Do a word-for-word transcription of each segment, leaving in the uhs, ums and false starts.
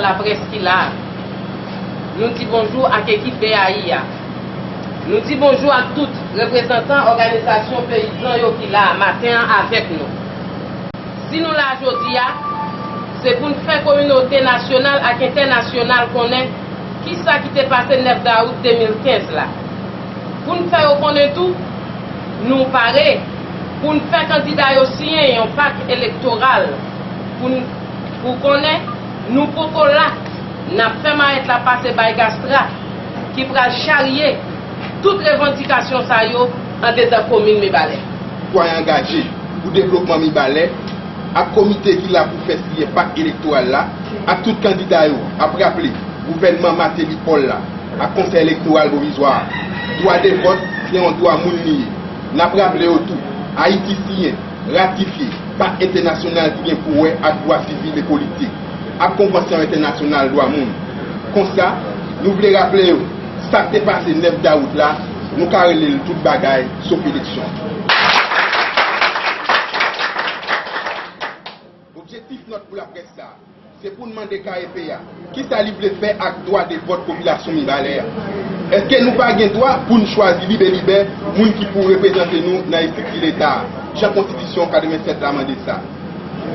laprès ki la a. Nou di bonjou ak ekip B A I a. Nou di bonjou ak tout reprezantan òganizasyon peyizan yo ki la a maten an avèk nou. Si nou la jodi a, se pou n fè kominote nasyonal ak entènasyonal konnen kisa ki te pase nèf dawout de mil kenz la. Pou n fè yo konnen tou, nou pare pou n fè kandida yo siyen yon pak elektoral pou n, pou konnen nou poko la, n ap fè mayèt la pase bay gastra ki pral charye tout revandikasyon sa yo andedan komin Mibalè. Sitwayen angaje pou devlopman Mibalè ak komite ki la pou fè siyen pak elektoral la ak tout kandida yo ap raple gouvènman Martelly Paul la ak Konsèy Elektoral Pwovizwa a, dwa de vòt se yon dwa moun li ye. N ap raple yo tou, Ayiti siyen, ratifye pak entènasyonal ki gen pou wè ak dwa sivil e politik ak konvansyon entènasyonal dwa moun. Konsa, nou vle raple yo, sa k te pase nèf dawout la, nou ka rele l tout bagay sof eleksyon. Objektif nòt pou laprès sa a, se pou n mande K E P a, kisa li vle fè ak dwa de vòt popilasyon Mibalè a? Èske nou pa gen dwa pou n chwazi libelibè moun ki pou reprezante nou nan estrikti Leta a, jan Konstitisyon katrevennsèt la mande sa?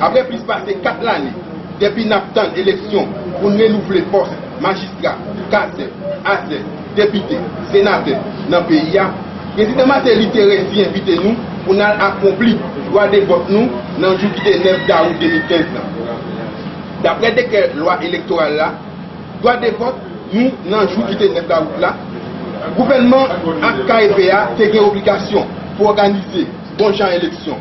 Apre plis pase kat lane, depi n ap tann eleksyon pou n renouvle pòs majistra, kazèk, azèk, depite, senatè nan peyi a, Prezidan Martelly te resi envite nou pou n al akonpli dwa de vòt nou nan jou ki te nèf dawout de mil kenz lan. Daprè dekrè lwa elektoral la, dwa de vòt nou nan jou ki te nèf dawout la, gouvènman ak K E P a te gen obligasyon pou òganize bon jan eleksyon.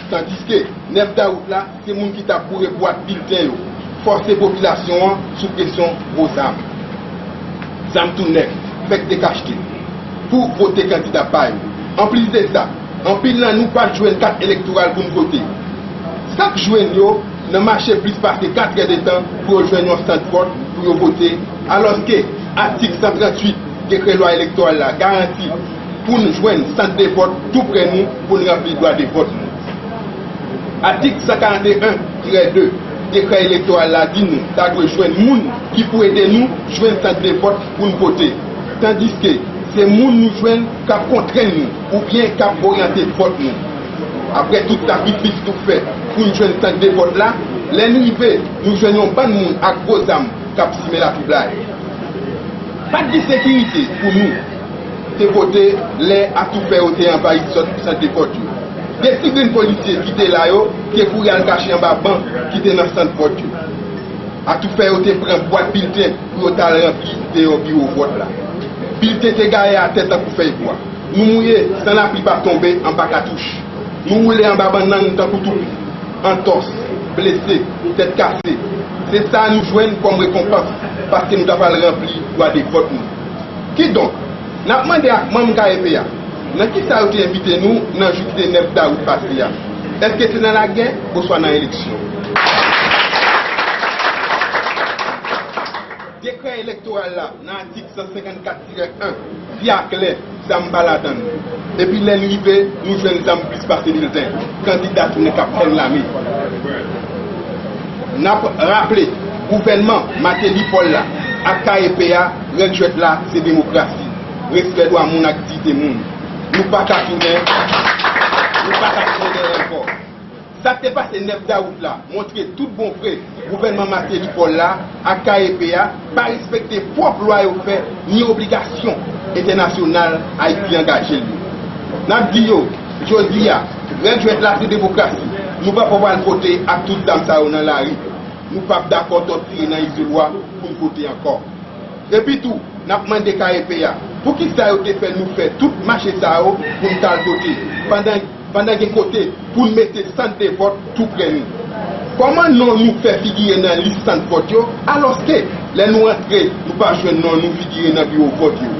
Tandiske nèf dawout la, se moun ki t ap boure bwat bilten yo, fòse popilasyon an sou presyon gwo zam. Zam tou nèf, fèk dekachte, pou vote kandida pa yo. Anplis de sa, anpil nan nou pa t jwenn kat elektoral pou n vote. Sa k jwenn yo nan mache plis pase katrè de tan pou yo jwenn yon sant vòt pou yo vote, alòske atik san tranntuit dekrè lwa elektoral la garanti pou n jwenn sant de vòt tou prè nou pou n ranpli dwa de vòt nou. Atik san karanteyen tirè de dekrè elektoral la di nou ta dwe jwenn moun ki pou ede nou jwenn sant de vòt pou n vote, tandiske se moun nou jwenn k ap kontrenn nou oubyen k ap oryante vòt nou. Apre tout sakrifis nou fè pou n jwenn sant de vòt la, lè n rive, nou jwenn yon bann moun ak gwo zam k ap simen latwoublay. Pa t gen sekirite pou nou te vote lè atoufè yo te anvayi sant, sant de vòt yo. De ti grenn polisye ki te la yo te kouri al kache anba ban ki te nan sant vòt yo. Atoufè yo te pran bwat bilten pou yo t al ranpli deyò biwo vòt la. Bilten te gaye atè tankou fèy bwa. Nou mouye san lapli pa tonbe anba katouch. Nou woule anba bannann tankou toupi. Antòs, blese, tèt kase. Se sa nou jwenn kòm rekonpans paske nou ta pral ranpli dwa de vòt nou. Kidonk, n ap mande ak manm K E P a, nan kisa yo te envite nou nan jou ki te nèf dawout pase a? Èske se nan lagè oswa nan eleksyon? Dekrè elektoral la, nan atik san senkannkat tirè en, di aklè, zam pa ladann. Epi lè n rive, nou jwenn zam plis pase bilten. Kandida tounen kaptèn lame. N ap raple, gouvènman Martelly Paul la ak K E P a, règ jwèt la se demokrasi, respè dwa moun ak diyite moun. Nou pa ka tounen, nou pa ka tounen dèyè ankò. Sa k te pase nèf dawout la montre tout bon vre gouvènman Martelly Paul la ak K E P a pa respekte pwòp lwa yo fè ni obligasyon entènasyonal Ayiti angaje l yo. N ap di yo, jodi a, règ jwèt la se demokrasi, nou pa pral vote ak tout zam sa yo nan lari. Nou p ap dakò tòtire nan izolwa pou n vote ankò. Epi tou, n ap mande K E P a, poukisa yo te fè nou fè tout mache sa yo pou n t al vote, pandan, pandan gen kote pou n mete sant de vòt tou prè nou? Kòman non nou fè figire nan lis sant vòt yo, alòske lè nou antre, nou pa jwenn non nou figire nan biwo vòt yo?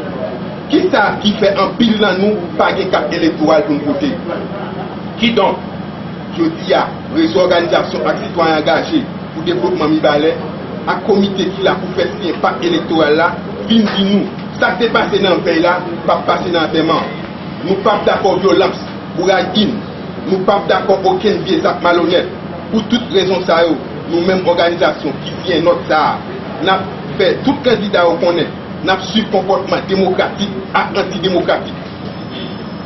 Kisa ki fè anpil nan nou pa gen kat elektoral pou n vote? Kidonk, jodi a, Rezo Òganizasyon ak Sitwayen Angaje pou Devlopman Mibalè ak komite ki la pou fè siyen pak elektoral la vin di nou, sa k te pase nan vèy la p ap pase nan antèman. Nou p ap dakò vyolans, bouragin. Nou p ap dakò okenn vye zak malonèt. Pou tout rezon sa yo, nou menm òganizasyon ki siyen nòt sa a, N ap fè tout kandida yo konnen n ap swiv konpòtman demokratik ak antidemokratik.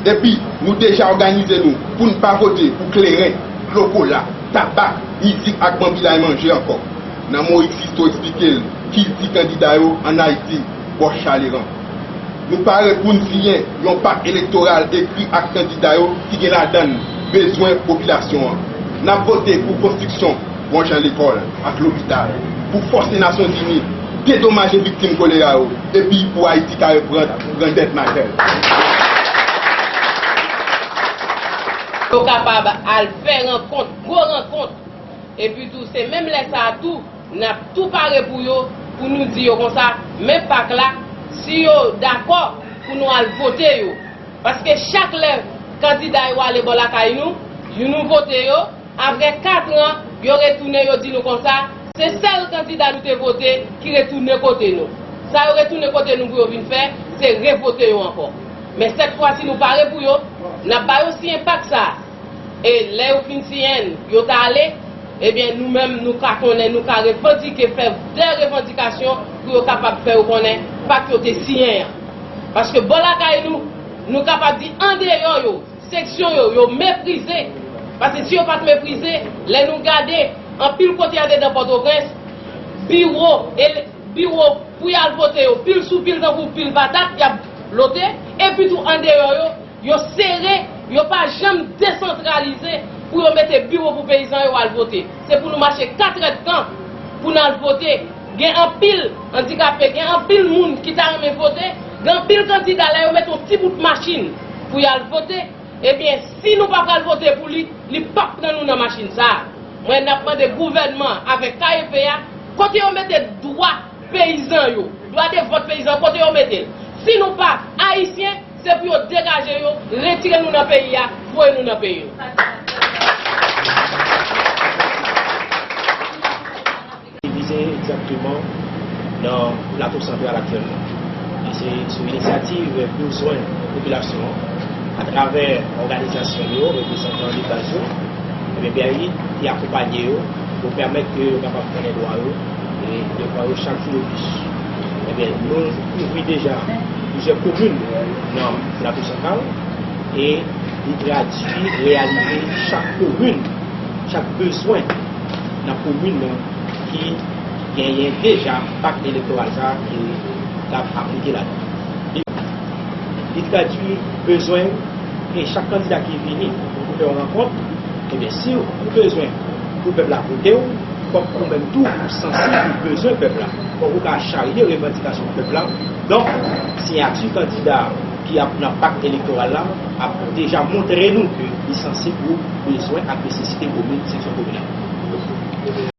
Epi, nou deja òganize nou pou n pa vote pou kleren, dlo kola, tabak, mizik ak banbilay manje ankò. Nan Moyiz Sisto eksplike l kilti kandida yo ann Ayiti, bò Chaleran. Nou pare pou n siyen yon pak elektoral ekri ak kandida yo ki gen ladan l bezwen popilasyon an. N ap vote pou konstriksyon bon jan lekòl ak lopital, pou fòse Nasyonzini dedomaje viktim kolera yo, epi pou Ayiti ka reprann grandèt majè l. Yo kapab al fè rankont, gwo rankont. Epi tou, se menm lè sa a tou, n ap tou pare pou yo, pou nou di yo konsa, men pak la, si yo dakò pou nou al vote yo. Paske chak lè kandida yo ale bò lakay nou, yo nou vote yo, apre katran, yo retounen, yo di nou konsa, se sèl kandida nou te vote ki retounen kote nou. Sa yo retounen kote nou pou yo vin fè, se revote yo ankò. Men sèt fwa si nou pare pou yo, n ap ba yo siyen pak sa a. E lè yo fin siyen l, yo ta ale, ebyen, nou menm, nou ka konnen, nou ka revandike, fè de revandikasyon pou yo kapab fè yo konnen pak yo te siyen an. Paske bò lakay nou, nou kapab di andeyò yo, seksyon yo, yo meprize. Paske si yo pa t meprize, lè nou gade anpil kote andedan Pòtoprens, biwo, ele-, biwo pou y al vote yo, pil sou pil tankou pil patat, y ap lote, epi tou andeyò yo, yo sere, yo pa janm desantralize pou yo mete biwo pou peyizan yo al vote. Se pou nou mache katrèdtan pou n al vote. Gen anpil andikape, gen anpil moun ki ta renmen vote, gen anpil kandida, lè yo mete yon ti bout machin pou y al vote, ebyen, si nou pa pral vote pou li, li p ap pran nou nan machin sa a. Mwen, n ap mande gouvènman avèk K E P a, kote yo mete dwa peyizan yo, dwa de vòt peyizan, kote yo mete l? Si nou pa ayisyen, se pou yo degaje yo, retire nou nan peyi a, voye nou nan peyi nou. Divize egzakteman nan Plato Santral aktyèlman. E se sou inisyativ bezwen popilasyon an, atravè òganizasyon yo, reprezantan de baz yo, ebyen, P A I te akonpanye yo pou pèmèt ke yo kapab konnen dwa yo e devwa yo chak jou yo plis. Ebyen, nou kouvri deja plizyè komin nan Plato Santral e li tradui reyalite chak komin, chak bezwen nan komin nan ki genyen deja pak elektoral sa a ki t ap aplike ladan. Li, li tradui bezwen e chak kandida ki vini pou fè yon rankont, ebyen, si ou bezwen pou pèp la vote w, fòk ou menm tou ou sanse pou bezwen pèp la. Fòk ou ka charye revandikasyon pèp la. Donk, siyati kandida ki ap nan pak elektoral la ap deja montre nou ke li sanse pou bezwen ak nesesite komin, seksyon kominal.